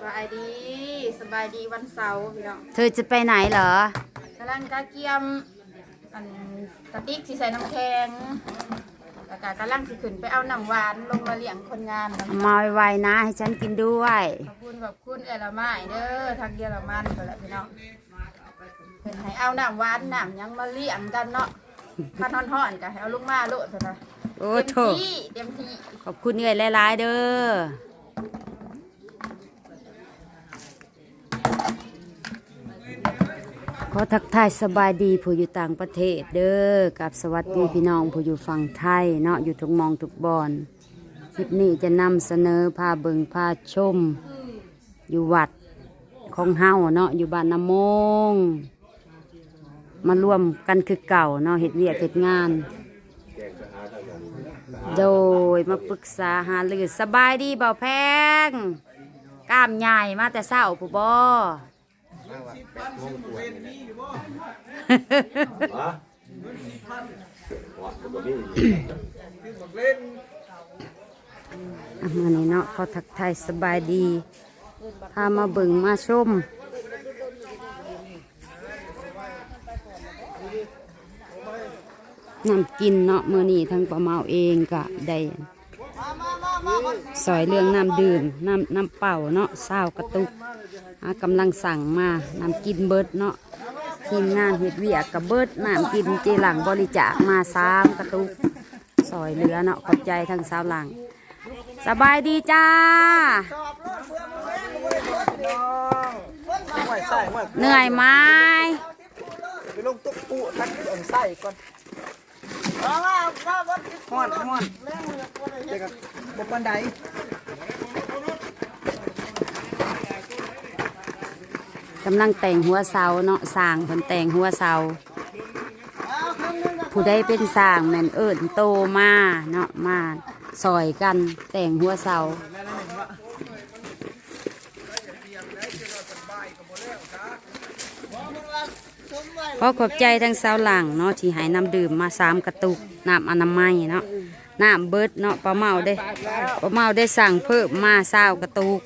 ສະບາຍດີ ສະບາຍດີວັນເສົາພີ່ນ້ອງ. ເທີຈະໄປໄຫນເຫຼືອ? ກຳລັງກະກຽມ ອັນ ກະຕິກຊິໃສ່ນ້ຳແຂງ ແລ້ວກະກຳລັງຊິຂຶ້ນໄປເອົານ້ຳຫວານລົງມາລ້ຽງຄົນງານ. ເອົາມາໄວໆນະ ໃຫ້ສັນກິນດ້ວຍ. ຂອບຄຸນ ຂອບຄຸນເອື້ອຍລະໄມ້ເດີ ທາງເຢຍລະມັນພຸ້ນແຫຼະພີ່ນ້ອງ. ເພິ່ນໃຫ້ເອົານ້ຳຫວານນ້ຳຫຍັງມາລ້ຽງກັນເນາະ. ຄັນຮ້ອນໆກະໃຫ້ເອົາລົງມາໂລດຊັ້ນນະ. ໂອ້ໂທ້ ເຕັມທີ່ ເຕັມທີ່. ຂອບຄຸນເອື້ອຍຫຼາຍໆເດີ. ຂໍທັກທາຍສະບາຍດີຜູ້ຢູ່ຕ່າງປະເທດເດີ ກັບສະຫວັດດີພີ່ນ້ອງຜູ້ຢູ່ຝັ່ງໄທເນາະ ຢູ່ທຸກໝ່ອງທຸກບ່ອນ. ຄລິບນີ້ຈະນຳສະເໜີ ພາເບິ່ງ ພາຊົມ ຢູ່ວັດຂອງເຮົາເນາະ ຢູ່ບ້ານນາໂມງ ມາລວມກັນຄືເກົ່າເນາະ ເຮັດວຽກເຮັດງານ ໂດຍມາປຶກສາຫາລື. ສະບາຍດີບ່າວແພງ ກ້າມໃຫຍ່ມາແຕ່ເຊົ້າພຸ້ນບໍ? ມື້ນີ້ເນາະ ຂໍທັກທາຍສະບາຍດີ ພາມາເບິ່ງມາຊົມ ນ້ຳກິນເນາະ. ມື້ນີ້ທາງປ້າເມົາເອງກະໄດ້ ຊ່ອຍເລື່ອງນ້ຳດື່ມ ນ້ຳ ນ້ຳເປົ່າເນາະ ຊາວກະຕຸກ ອາ ກຳລັງສັ່ງມາ. ນ້ຳກິນເບິດເນາະ ທີມງານເຮັດວຽກກະເບິດ. ນ້ຳກິນເຈຫຼັງບໍລິຈາກມາສາມກະຕຸກ ຊ່ອຍເຫຼືອເນາະ. ຂອບໃຈທາງສາວຫຼັງ. ສະບາຍດີຈ້າ. ເໜື່ອຍໄໝ? ໄປລົງຕຸກປຸທັກອັນໃສ່ກ່ອນ. ຮ້ອນ ຮ້ອນ ແຕ່ກະບໍ່ປານໃດ. ກຳລັງແຕ່ງຫົວເສົາເນາະ ຊ່າງເພິ່ນແຕ່ງຫົວເສົາ. ຜູ້ໃດເປັນຊ່າງແມ່ນເອີ້ນໂຕມາເນາະ ມາຊ່ອຍກັນແຕ່ງຫົວເສົາ. ຂໍຂອບໃຈທາງສາວຫຼັງເນາະ ທີ່ໃຫ້ນ້ຳດື່ມມາສາມກະຕຸກ ນ້ຳອະນາໄມເນາະ ນ້ຳເບິດເນາະ. ປ້າເມົາໄດ້ ປ້າເມົາໄດ້ສັ່ງເພີ່ມມາຊາວກະຕຸກ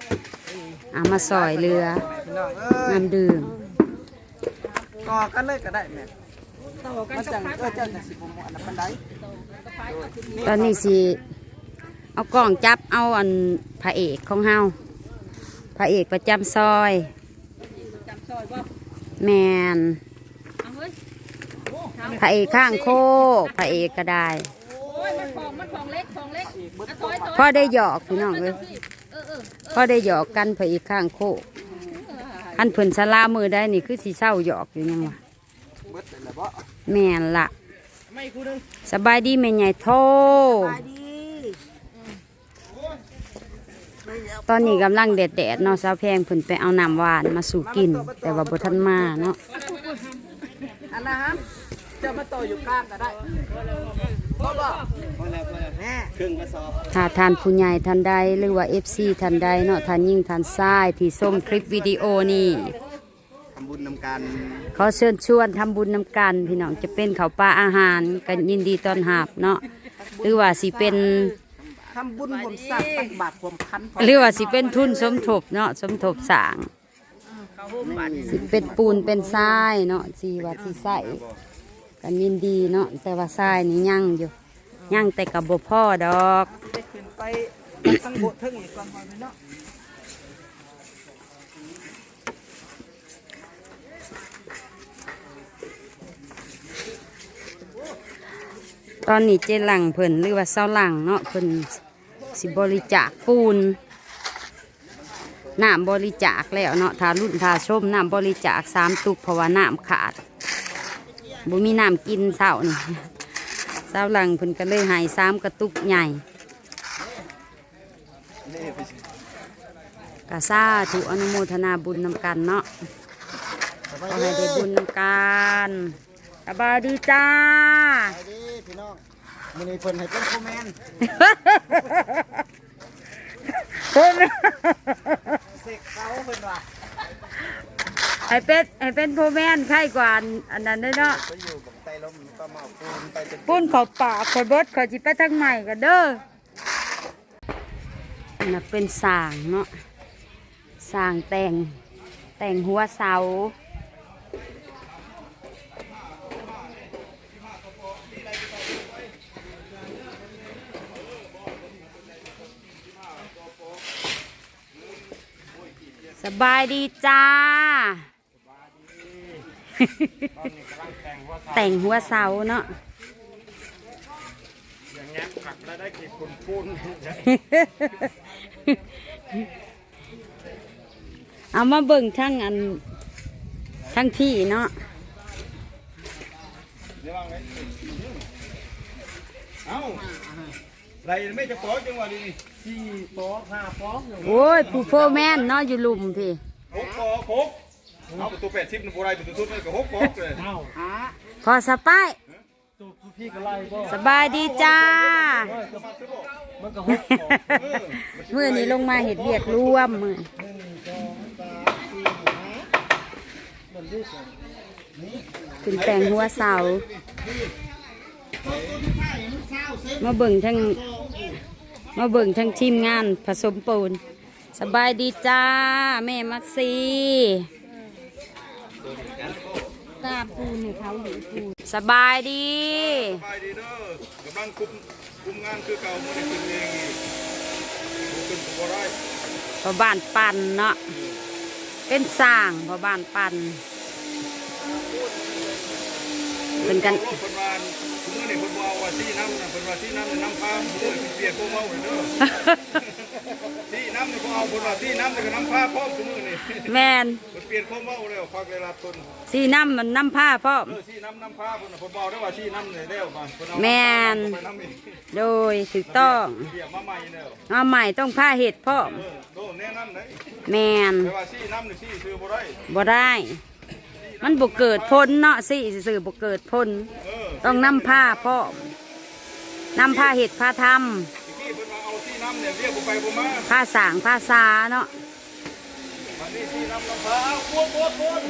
ເອົາມາຊ່ອຍເຫຼືອ ພີ່ນ້ອງເອີຍ ນ້ຳດື່ມ. ຕໍ່ກັນເລີຍກະໄດ້ແມ່ ມັນຈັ່ງ ເອີ ຈັ່ງຊິບໍ່ມ່ວນປານໃດ. ຕອນນີ້ຊິເອົາກ້ອງຈັບເອົາອັນພະເອກຂອງເຮົາ ພະເອກປະຈຳຊອຍ. ແມ່ນ ພະເອກຂ້າງໂຄກ ພະເອກກະໄດ້. ພໍໄດ້ຫຍອກພີ່ນ້ອງເອີຍ ພໍໄດ້ຫຍອກກັນ ພະເອກຂ້າງໂຄກ. ຄັນເພິ່ນສະລາມື້ໃດນີ້ຄືຊິເຊົາຫຍອກຢູ່ຫຍັງວະ. ແມ່ນລະ. ສະບາຍດີແມ່ໃຫຍ່ໂທ. ຕອນນີ້ກຳລັງແດດໆເນາະ ສາວແພງເພິ່ນໄປເອົານ້ຳຫວານມາສູ່ກິນ ແຕ່ວ່າບໍ່ທັນມາເນາະ. ອັນນັ້ນ ເຈົ້າມາຕໍ່ຢູ່ກາງກະໄດ້. ພໍບໍ່? ພໍແລ້ວ ພໍແລ້ວ ແມ່ ເຄິ່ງກະສອບ. ຖ້າທ່ານຜູ້ໃຫຍ່ທ່ານໃດ ຫຼືວ່າເອັຟຊີທ່ານໃດເນາະ ທ່ານຍິງທ່ານຊາຍທີ່ຊົມຄລິບວິດີໂອນີ້ ທຳບຸນນຳກັນ ຂໍເຊີນຊວນທຳບຸນນຳກັນພີ່ນ້ອງ. ຈະເປັນເຂົ້າປາອາຫານກະຍິນດີຕ້ອນຮັບເນາະ ຫຼືວ່າຊິເປັນ ທຳບຸນຮ່ວມສ້າງຕັກບາດຮ່ວມຂັນ ຫຼືວ່າຊິເປັນທຶນສົມທົບເນາະ ສົມທົບສ້າງ ຊິເປັນປູນເປັນຊາຍເນາະ ຊິວ່າຊິໃຊ້ກະຍິນດີເນາະ. ແຕ່ວ່າຊາຍນີ້ຍັງຢູ່ ຍັງແຕ່ກະບໍ່ພໍດອກ. ໄປຂຶ້ນໄປທາງໂບດເທິງອີກກ່ອນເນາະ. ຕອນນີ້ເຈຫຼັງເພິ່ນ ຫຼືວ່າສາວຫຼັງເນາະ ເພິ່ນຊິບໍລິຈາກປູນ ນ້ຳບໍລິຈາກແລ້ວເນາະ ຖ້າລຸ້ນຖ້າຊົມນ້ຳບໍລິຈາກສາມຕຸກ ເພາະວ່ານ້ຳຂາດ ບໍ່ມີນ້ຳກິນເຊົ້ານີ້. ສາວຫຼັງເພິ່ນກະເລີຍໃຫ້ສາມກະຕຸກໃຫຍ່ ກະສາທຸອະນຸໂມທະນາບຸນນຳກັນເນາະ ຂໍໃຫ້ໄດ້ບຸນນຳກັນ. ສະບາຍດີຈ້າ ສະບາຍດີພີ່ນ້ອງ. ມື້ນີ້ເພິ່ນໃຫ້ເປັນໂຟແມນ ໂຟແມນ ເຊັກເຂົາເພິ່ນວ່າ ໃຫ້ເປັນ ໃຫ້ເປັນໂຟແມນໄຄກວ່າອັນ ອັນນັ້ນເດ້ເນາະ. ໄປຢູ່ບັກໄຕລົມກໍເມົາປູນໄປຈົນ ປູນເຂົ້າປາກຂ້ອຍເບິດ ຂ້ອຍຊິໄປທາງໃໝ່ກ່ອນເດີ. ອັນນັ້ນເປັນສ້າງເນາະ ຊ່າງແຕ່ງ ແຕ່ງຫົວເສົາ. ສະບາຍດີຈ້າ. ແຕ່ງຫົວເສົາເນາະ. ເອົາມາເບິ່ງທາງອັນ ທາງພີ້ເນາະ. ເອົ້າ ໄດ້ແມ່ນຈັກປອກ ຈັງຫວະນີ້ ສີ່ປອກ ຫ້າປອກ. ໂອ້ຍ ຜູ້ໂຟແມນເນາະ ຢູ່ລຸ່ມພີ້ ຫົກປອກ. ຫົກ ເອົາປະຕູແປດສິບນີ້ບໍ່ໄດ້ ປະຕູສຸດນີ້ກໍຫົກປອກເລີຍ. ພໍສະປາຍ. ສະບາຍດີຈ້າ. ມື້ນີ້ລົງມາເຮັດວຽກລວມມື້. ຂຶ້ນແຕ່ງຫົວເສົາ. ມາເບິ່ງທາງ ມາເບິ່ງທາງທີມງານຜະສົມປູນ. ສະບາຍດີຈ້າ ແມ່ມັກຊີ. ຕາມປູນໃຫ້ເຂົາຢູ່ປູນ. ສະບາຍດີ. ສະບາຍດີເດີ. ກຳລັງຄຸມ ຄຸມງານຄືເກົ່າ ມື້ນີ້ຂຶ້ນເອງອີກ ບໍ່ຂຶ້ນກໍບໍ່ໄດ້. ພໍ່ບ້ານປັ່ນເນາະ ເປັນຊ່າງພໍ່ບ້ານປັ່ນ. ເພິ່ນກັນ ເພິ່ນວ່າ ມື້ນີ້ເພິ່ນບໍ່ເອົາວ່າຊີ້ນ້ຳນະ ເພິ່ນວ່າຊີ້ນ້ຳນະ ນ້ຳພາ ມື້ນີ້ປ່ຽນຄວາມເວົ້າເດີ. ຊີ້ນ້ຳນີ້ບໍ່ເອົາ ເພິ່ນວ່າຊີ້ນ້ຳນີ້ກໍນ້ຳພາພ້ອມ ມື້ນີ້. ແມ່ນ ເພິ່ນປ່ຽນຄວາມເວົ້າແລ້ວ ພັກໄດ້ລັດເພິ່ນ. ຊີ້ນ້ຳມັນນ້ຳພາພ້ອມ. ເອີ ຊີ້ນ້ຳນ້ຳພາເພິ່ນນະ ເພິ່ນບໍ່ໄດ້ວ່າຊີ້ນ້ຳນີ້ແລ້ວ ເພິ່ນເອົາ ແມ່ນ ນ້ຳພານຳອີກ. ໂດຍ ຖືກຕ້ອງ ເອີ ເອົາມາໃໝ່ແລ້ວ ເອົາໃໝ່ຕ້ອງພາເຮັດພ້ອມ. ເອີ ໂດ ແນະນຳໄດ້. ແມ່ນ ແຕ່ວ່າຊີ້ນ້ຳນີ້ຊີ້ຊື່ບໍ່ໄດ້ ບໍ່ໄດ້. ມັນບໍ່ເກີດຜົນເນາະ ຊີ້ຊື່ໆບໍ່ເກີດຜົນ. ເອີ ຕ້ອງນຳພາພ້ອມ ນຳພາເຮັດພາທຳ. ຕະກີ້ເພິ່ນວ່າເອົາຊີ້ນ້ຳແລ້ວ ວຽກບໍ່ໄປບໍ່ມາ ພາສ້າງພາສາເນາະ. ບັດນີ້ຊີ້ນ້ຳນຳພາ ໂພດ ໂພດ ໂພດ.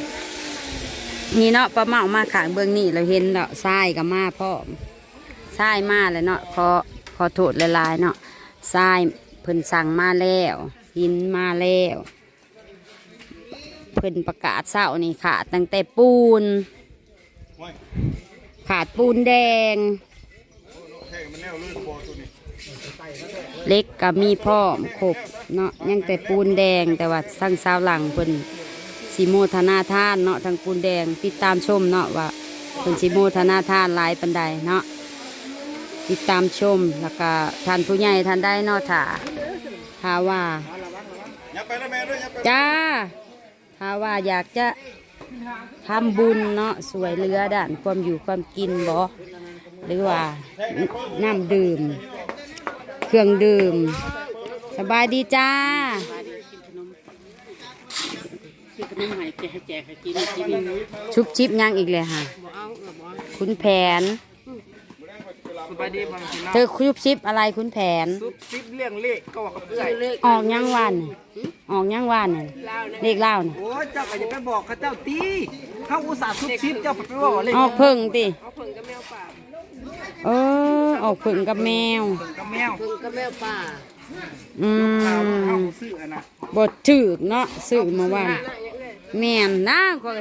ນີ້ເນາະ ປ້າເມົາມາຂ້າງເບື້ອງນີ້ ລາວເຫັນແລ້ວ ຊາຍກໍມາພ້ອມ. ຊາຍມາແລ້ວເນາະ ຂໍ ຂໍໂທດຫຼາຍໆເນາະ. ຊາຍເພິ່ນສັ່ງມາແລ້ວ ຫີນມາແລ້ວ. ເພິ່ນປະກາດເຊົ້ານີ້ຂາດຕັ້ງແຕ່ປູນ ໂອ້ຍ ຂາດປູນແດງ. ໂອ້ ເນາະ ແທ້ມັນແນວເລີຍບໍ່ໂຕນີ້. ເຫຼັກກໍມີພ້ອມຄົບເນາະ ຍັງແຕ່ປູນແດງ. ແຕ່ວ່າທາງຊາວຫຼັງເພິ່ນຊິໂມທະນາທານເນາະ ທາງປູນແດງ. ຕິດຕາມຊົມເນາະ ວ່າເພິ່ນຊິໂມທະນາທານຫຼາຍປານໃດເນາະ. ຕິດຕາມຊົມ ແລ້ວກໍທ່ານຜູ້ໃຫຍ່ທ່ານໃດເນາະ ຖ້າ ຖ້າວ່າ ຈ້າ ຖ້າວ່າຢາກຈະທຳບຸນເນາະ ຊ່ວຍເຫຼືອດ້ານຄວາມຢູ່ຄວາມກິນບໍ ຫຼືວ່າ ນ້ຳດື່ມ ເຄື່ອງດື່ມ. ສະບາຍດີຈ້າ. ຊື້ຂະໜົມໃຫ້ແຈກ ໃຫ້ແຈກໃຫ້ກິນ ກິນ. ຊຸບຊິບຫຍັງອີກແລ້ວຫະ? ບໍ່ເອົາ ເອີ ບໍ່ເອົາ. ຂຸນແຜນ. ສະບາຍດີພໍ່ແມ່ພີ່ນ້ອງ. ເທືອຊຸບຊິບອະໄລຂຸນແຜນ. ຊຸບຊິບລ້ຽງເລກ ກໍວ່າກັບເອື້ອຍ. ອອກຫຍັງຫວານນີ້? ຫື? ອອກຫຍັງຫວານນີ້? ເລກລາວນີ້. ໂອ້ຍ ເຈົ້າກໍຢ່າໄປບອກເຂົາເຈົ້າຕິ. ເຮົາອຸດສ່າຊຸບຊິບ ເຈົ້າໄປເວົ້າເລກ. ອອກເຜິ້ງຕິ? ອອກເຜິ້ງກັບແມວປ່າ. ເອີ ອອກເຜິ້ງກັບແມວ. ເຜິ້ງກັບແມວ. ເຜິ້ງກັບແມວປ່າ. ອືມ ເຮົາບໍ່ຊື້ອັນນະ ບໍ່ຖືກເນາະ ຊື້ມາຫວ່ານ. ແມ່ນນະ ຂ້ອຍ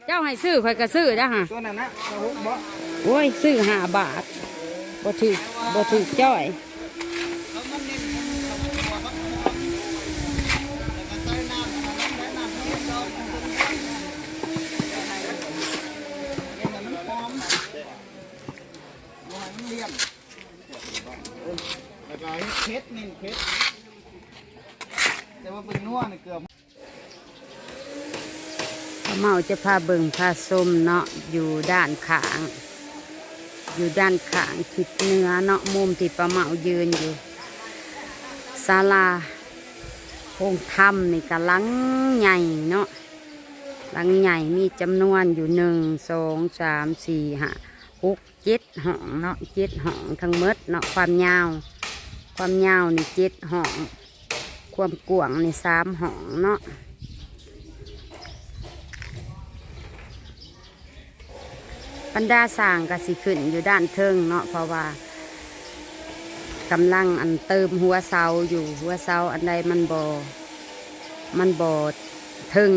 ເຈົ້າໃຫ້ຊື້ ຂ້ອຍກໍຊື້ດາຫະ. ໂອ້ຍ ຊື້ຫ້າບາດ ບໍ່ຖືກ ບໍ່ຖືກຈ້ອຍ. ແລ້ວກໍເຮັດເຜັດ ເນັ້ນເຜັດ ແຕ່ວ່າເບິ່ງນົວນີ້ເກືອບ. ປ້າເມົາຈະພາເບິ່ງພາຊົມເນາະ ຢູ່ດ້ານຂ້າງ ຢູ່ດ້ານຂ້າງທິດເໜືອເນາະ ມຸມທີ່ປ້າເມົາຢືນຢູ່. ສາລາໂຮງທຳນີ້ກໍຫຼັງໃຫຍ່ເນາະ ຫຼັງໃຫຍ່ ມີຈຳນວນຢູ່ ໜຶ່ງ ສອງ ສາມ ສີ່ ຫ້າ ຫົກ ເຈັດຫ້ອງເນາະ ເຈັດຫ້ອງທັງໝົດເນາະ. ຄວາມຍາວ ຄວາມຍາວນີ້ເຈັດຫ້ອງ ຄວາມກວ້າງນີ້ສາມຫ້ອງເນາະ. ບັນດາຊ່າງກໍຊິຂຶ້ນຢູ່ດ້ານເທິງເນາະ ເພາະວ່າກຳລັງອັນເຕີມຫົວເສົາຢູ່ ຫົວເສົາອັນໃດມັນບໍ່ ມັນບໍ່ເຖິງ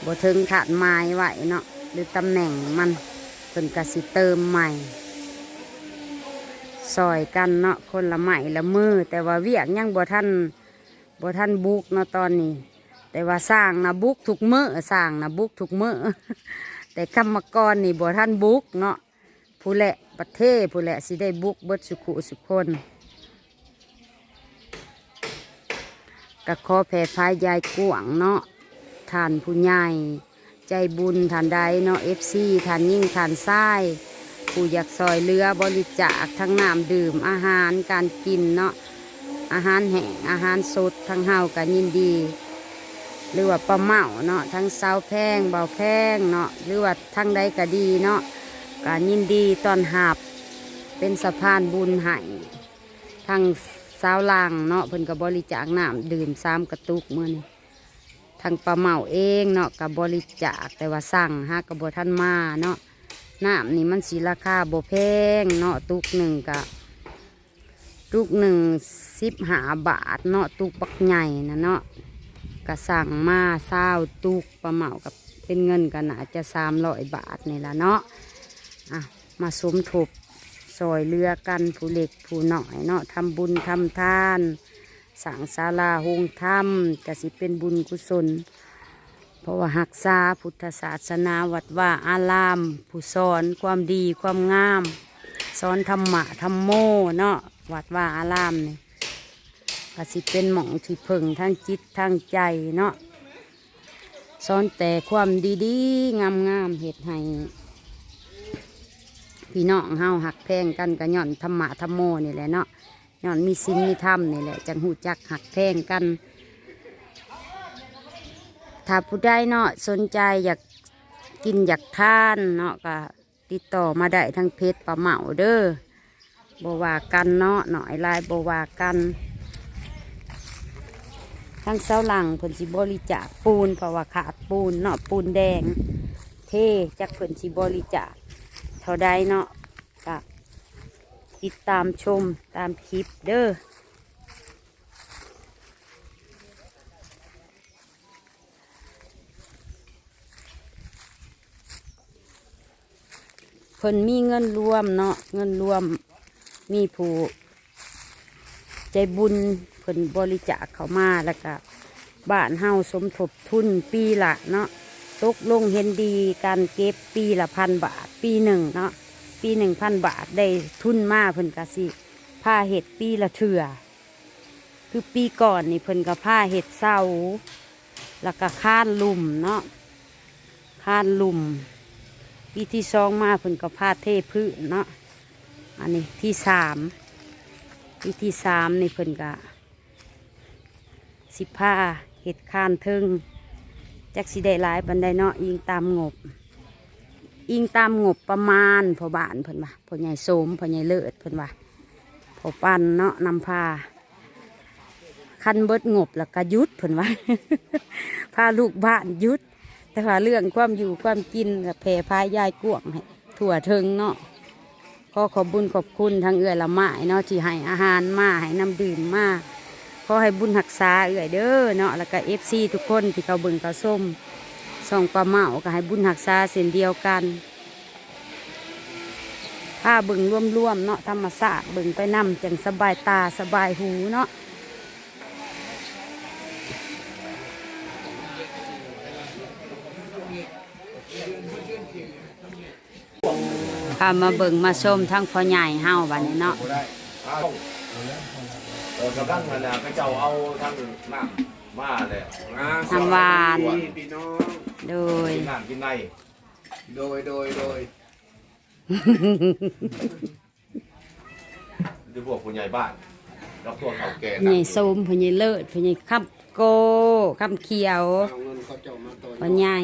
ບໍ່ເຖິງຄາດໝາຍໄວ້ເນາະ ຫຼືຕຳແໜ່ງມັນ ເພິ່ນກະຊິເຕີມໃໝ່ ຊ່ອຍກັນເນາະ ຄົນລະໄມ້ລະມື ແຕ່ວ່າວຽກຍັງບໍ່ທັນ ບໍ່ທັນບຸກເນາະຕອນນີ້ ແຕ່ວ່າຊ່າງນະບຸກທຸກມື້ ຊ່າງນະບຸກທຸກມື້ ແຕ່ກຳມະກອນນີ້ບໍ່ທັນບຸກເນາະ ຜູ້ແຫຼະ ປະເທດ ຜູ້ແຫຼະ ຊິໄດ້ບຸກເບິດສຸຜູ້ສຸຄົນ. ກະຂໍແຜ່ພາຍຢາຍກວ້າງເນາະ ທ່ານຜູ້ໃຫຍ່ໃຈບຸນທ່ານໃດເນາະ ເອັຟຊີ ທ່ານຍິງທ່ານຊາຍ ຜູ້ຢາກຊ່ອຍເຫຼືອບໍລິຈາກທັງນ້ຳດື່ມ ອາຫານການກິນເນາະ ອາຫານແຫ້ງ ອາຫານສົດ ທາງເຮົາກະຍິນດີ ຫຼືວ່າປ້າເມົ້າເນາະ ທັງສາວແພງ ບ່າວແພງເນາະ ຫຼືວ່າທາງໃດກະດີເນາະ ກະຍິນດີຕ້ອນຮັບ ເປັນສະພານບຸນໃຫ້ ທາງສາວຫຼັງເນາະ ເພິ່ນກະບໍລິຈາກນ້ຳດື່ມສາມກະຕຸກມື້ນີ້ ທາງປ້າເມົ້າເອງເນາະກະບໍລິຈາກ ແຕ່ວ່າສັ່ງຫາກະບໍ່ທັນມາເນາະ ນ້ຳນີ້ມັນຊິລາຄາບໍ່ແພງເນາະ ຕຸກໜຶ່ງກະ ຕຸກໜຶ່ງສິບຫ້າບາດເນາະ ຕຸກບັກໃຫຍ່ນະເນາະ ກະສັ່ງມາຊາວຕຸກ ປ້າເມົ້າກະເປັນເງິນກະໜ້າຈະສາມຮ້ອຍບາດນີ້ລະເນາະ ອ່ະ ມາສົມທົບຊ່ອຍເຫຼືອກັນ ຜູ້ເລັກຜູ້ນ້ອຍເນາະ ທຳບຸນທຳທານ ສ້າງສາລາໂຮງທຳ ກະຊິເປັນບຸນກຸສົນ ເພາະວ່າຮັກສາພຸດທະສາສະໜາ ວັດວາອາລາມ ຜູ້ສອນຄວາມດີຄວາມງາມ ສອນທຳມະທຳໂມເນາະ ວັດວາອາລາມນີ້ ກະຊິເປັນໝ່ອງທີ່ເພິ່ງທາງຈິດທາງໃຈເນາະ ສອນແຕ່ຄວາມດີໆງາມໆ ເຮັດໃຫ້ພີ່ນ້ອງເຮົາຮັກແພງກັນ ກະຍ້ອນທຳມະທຳໂມນີ້ແຫຼະເນາະ ຍ້ອນມີສິນມີທຳນີ້ແຫຼະ ຈັ່ງຮູ້ຈັກຮັກແພງກັນ. ຖ້າຜູ້ໃດເນາະ ສົນໃຈຢາກກິນຢາກທານເນາະ ກະຕິດຕໍ່ມາໄດ້ທາງເພຈປ້າເມົ້າເດີ. ບໍ່ວ່າກັນເນາະ ໜ້ອຍຫຼາຍບໍ່ວ່າກັນ ທາງສາວຫຼັງເພິ່ນຊິບໍລິຈາກປູນ ເພາະວ່າຂາດປູນເນາະ ປູນແດງເທ ຈັກເພິ່ນຊິບໍລິຈາກເທົ່າໃດເນາະ ກະຕິດຕາມຊົມຕາມຄລິບເດີ. ເພິ່ນມີເງິນລວມເນາະ ເງິນລວມ ມີຜູ້ໃຈບຸນເພິ່ນບໍລິຈາກເຂົ້າມາ ແລ້ວກະບ້ານເຮົາສົມທົບທຶນປີລະເນາະ ຕົກລົງເຫັນດີກັນເກັບປີລະພັນບາດ ປີໜຶ່ງເນາະ ປີໜຶ່ງພັນບາດ ໄດ້ທຶນມາເພິ່ນກະຊິພາເຮັດປີລະເທື່ອ. ຄືປີກ່ອນນີ້ເພິ່ນກະພາເຮັດເສົາ ແລ້ວກະຄານລຸ່ມເນາະ ຄານລຸ່ມ ປີທີສອງມາເພິ່ນກະພາເທພື້ນເນາະ ອັນນີ້ທີສາມ ປີທີສາມນີ້ເພິ່ນກະຊິພາເຮັດຄານເທິງ ຈັກຊິໄດ້ຫຼາຍປານໃດເນາະ ອີງຕາມງົບ ອີງຕາມງົບປະມານພໍ່ບ້ານເພິ່ນວ່າ ພໍ່ໃຫຍ່ໂສມ ພໍ່ໃຫຍ່ເລີດເພິ່ນວ່າ ພໍ່ປັນເນາະ ນຳພາ ຄັນເບິດງົບແລ້ວກະຢຸດເພິ່ນວ່າ ພາລູກບ້ານຢຸດ ແຕ່ວ່າເລື່ອງຄວາມຢູ່ຄວາມກິນກະແຜ່ພາຍຢາຍກວ້າງໃຫ້ທົ່ວເຖິງເນາະ ຂໍຂອບບຸນຂອບຄຸນທາງເອື້ອຍລະໝ້າຍເນາະ ທີ່ໃຫ້ອາຫານມາ ໃຫ້ນ້ຳດື່ມມາ ຂໍໃຫ້ບຸນຮັກສາເອື້ອຍເດີເນາະ ແລ້ວກະເອັຟຊີທຸກຄົນທີ່ເຂົ້າເບິ່ງເຂົ້າຊົມ ຊ່ອງປ້າເມົ້າ ກະໃຫ້ບຸນຮັກສາເຊັ່ນດຽວກັນ ພາເບິ່ງລວມໆເນາະ ທຳມະຊາດ ເບິ່ງໄປນຳຈັ່ງສະບາຍຕາສະບາຍຫູເນາະ ພາມາເບິ່ງມາຊົມທາງພໍ່ໃຫຍ່ເຮົາບາດນີ້ເນາະ ເອີ ກຳລັງຫັ້ນນະ ເຂົາເຈົ້າເອົາທັງນ້ຳມາແລ້ວ ນ້ຳຫວານ ພີ່ນ້ອງ ໂດຍ ກິນນ້ຳກິນໃນ ໂດຍ ໂດຍ ໂດຍ ຫຼືພວກຜູ້ໃຫຍ່ບ້ານກັບພວກເຖົ້າແກ່ ພໍ່ໃຫຍ່ໂສມ ພໍ່ໃຫຍ່ເລີດ ພໍ່ໃຫຍ່ຄຳໂກ ຄຳຂຽວ ເອົາເງິນເຂົາເຈົ້າມາຕໍ່ຍອດ ພໍ່ໃຫຍ່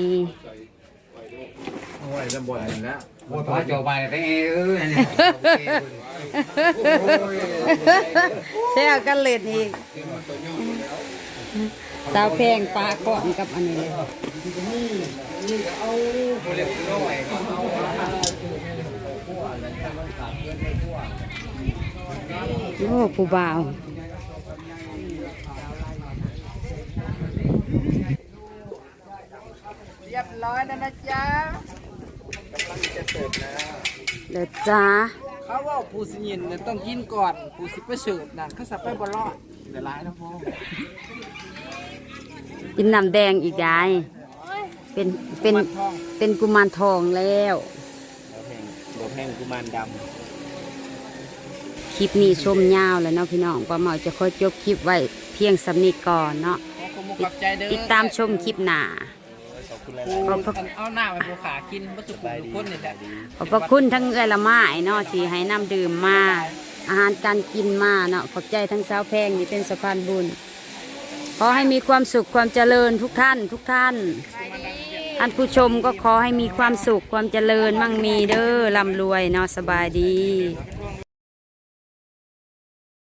ໂອ້ຍ ລຳບ່ອນນັ້ນແຫຼະ ໂອ້ຍ ພໍ່ເຈົ້າໄປແຕ່ເອີຍ ອັນນີ້ ແຊວກັນເຫຼັ້ນອີກ. ສາວແພງປະກ່ອນກັບອັນນີ້ເລີຍ ໂອ້ ຜູ້ບ່າວ เรียบร้อยแล้วนะจ๊ะ กำลังจะเสิร์ฟแล้ว เด้อจ้า เขาว่าผู้สิยินน่ะต้องกินก่อน ผู้สิไปเสิร์ฟนั่นเขาสับไปบ่รอด เดี๋ยวร้ายนะพ่อ กินน้ำแดงอีกได้ เป็น เป็น กุมารทอง เป็นกุมารทองแล้ว บ่แพง บ่แพงกุมารดำ คลิปนี้ชมยาวแล้วเนาะพี่น้อง ป้าเมาจะขอจบคลิปไว้เพียงส่ำนี้ก่อนเนาะ ขอบคุณ ขอบใจเด้อ ติดตามชมคลิปหน้า ขอบคุณหลายๆ ขอบพระ เอาน้ำให้ผู้ขากิน บ่สุกทุกคนนี่แหละ ขอบพระคุณทั้งเอื้อยละไม้เนาะ ที่ให้น้ำดื่มมา อาหารการกินมาเนาะ ขอบใจทั้งสาวแพงที่เป็นสะพานบุญ ขอให้มีความสุขความเจริญทุกท่าน ทุกท่าน ท่านผู้ชมก็ขอให้มีความสุขความเจริญมั่งมีเด้อ ร่ำรวยเนาะ สบายดี